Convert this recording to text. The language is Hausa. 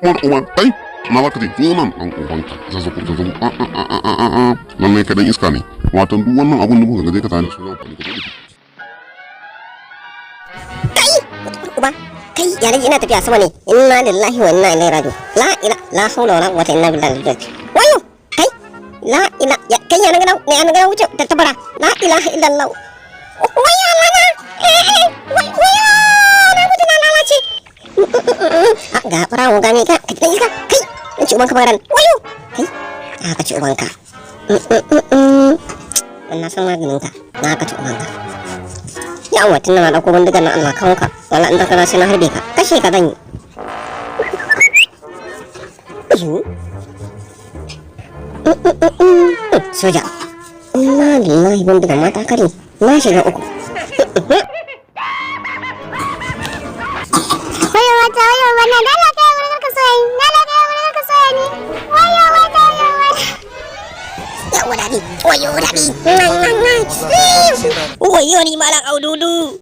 Uwar uba, kai, na za ka je? Zo nan, dan ubanka, zazzaku zazzaku. A a a a a a, lallai ka dan iska ne. Wato duk wannan abun da kuka ga zai ka tare su amfani ka zo da shi. Kai, uba kai, ya naji ina tafiya sama ne? Inna lillahi wa inna ilaihi raji'un. La ila la hawla wala quwwata illa billah. Wayo kai, la ila ya kai, ya naga ne, ya naga wuce tattabara. La ilaha illallah. Wayo Allah na, eh, wayo, na mutu, na lalace. A ga barawo, ga me ka ka dan iska kai, na ci ubanka baran. Wayo kai, a ka ci ubanka. Na san maganin ka, na ka ci ubanka. Yawa, tun na dauko bindigar na, Allah kawo ka. Wala in ka sai na harbe ka, kashe ka zan yi. Soja, inna lillahi, bindigar mata kare, na shiga uku. Wayo wata, wayo wannan, dala kai wurin ka soya ni, dala kai wurin ka soya ni. Wayo wata, wayo wata. Yawa, dadi, wayo dadi, wayo ni malam Aududu.